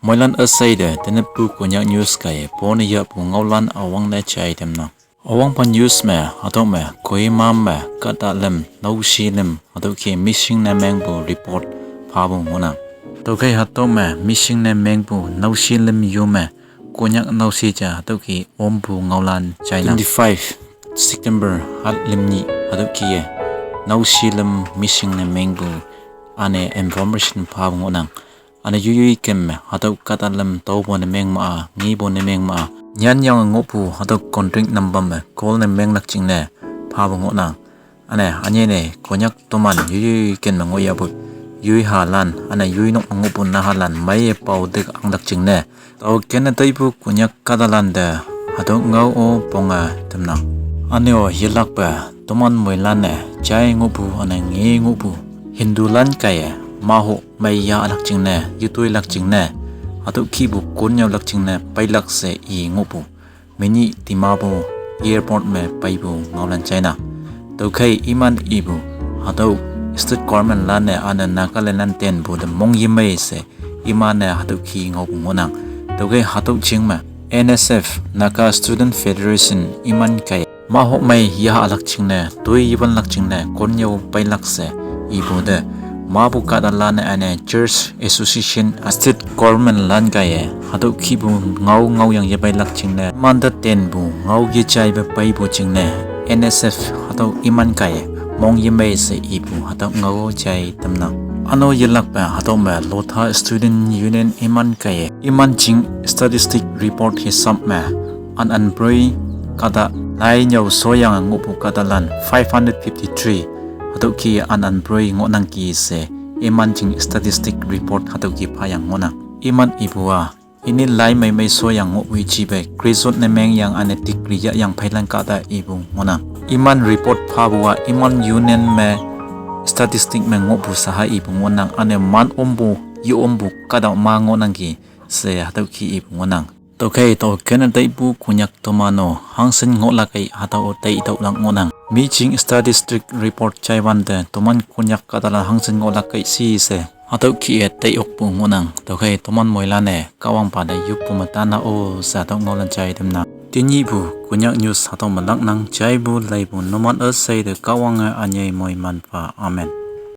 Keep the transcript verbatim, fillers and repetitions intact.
Moilan üsei te, teneppu Konyak news kaiye, pone yahpu ngaolan üwangne jai tamnang. Üwangpa news me, hatüo me, Kohima me, kahta lüm, naoshe lüm, hatüo kih missing ne mengpu report phapu ngohnang. Tüokhei hatüo me, missing ne mengpu naoshe lüm yo me, Konyak naoshe ja hatüo kih ompu ngaolan jainang. Twenty-five September hat lüm nyih hatüo kih-e, naoshe lüm missing ne mengpu üne information phapu ngohnang. Üne yoiyoi kem me hatüo kahta lüm taopu ne meng ma-a, ngepu ne meng ma-a, nyanyange ngohpu hatüo contact number me call ne menglak jingne phapu ngohnang. Üne ünyei ne Konyak toman yoiyoi kem me ngohyahpu yoihalan, üne yoinok me ngohpu nahalan meiye pao te anglak jingne, tao kenne taipu Konyak kahtalan te hatüo ngao-o ponge tamnang. Üne-o yelakpe, toman moilan-e jai ngohpu üne nge ngohpu Hindulan kaiye, maho mei yahlak jingne, yetoilak jingne, hatüo kihpu konnyüolak jingne peilak she i ngohpu, menyih Dimapur airport me peipu ngaolan jainang. Tüokhei iman ipu, hatüo state government lan-e üne Nagaland lan tenpu te mongyemei she, iman-e hatüo kih ngaopu ngohnang. Tüokhei hatüo jing me, N S F, Naga Student Federation iman kaiye, maho mei yahlak jingne, toi yewanlak jingne, konnyüo peilak she, ipu te, mapu kahtalan-e üne Church Association, state government lan kaiye, hatüo kihpu ngao ngaoyang yepeilak jingne, mante tenpu ngao yejaipe peipu jingne, N S F hatüo iman kaiye, mongyemei she ipu hatüo ngao jai tamnang. Üne-o yelakpe hatüo me Lotha Student Union iman kaiye, iman jing statistic report hisap me, unemployed kahta lai nyüo shoyange ngohpu kahtalan five hundred fifty-three, hatüo kih unemployed ngohnangki she, iman jing statistic report hatüo kih phayang ngohnang. Iman ipu-a, ini lai meimei shoyange ngohpu jipe graduate ne mengyang üne degree yahyang pheilan kahta ipu ngohnang. Iman report phapu-a, iman union me statistic me ngohpu saha ipu ngohnang, üne man ompu, ye ompu kahta ma ngohnangki she hatüo kih ipu ngohnang. Tüokhei tao kenne taipu Konyak toman-o hangshin ngohlak kei hatüo-o tai tüolak ngohnang. Mi jing statistic report jaiwante toman Konyak kahtalan hangshin ngohlak kei shi she, hatüo kih-e tai okpu ngohnang. Tüokhei toman moilan-e Kahwangpa te yoppu me tana-o she hatüo ngaolan jai tamnang. Tenyihpu Konyak news hatüo me laknang. Jaipu leipu numan üshei te Kahwange ünyei moimanpha. Amen.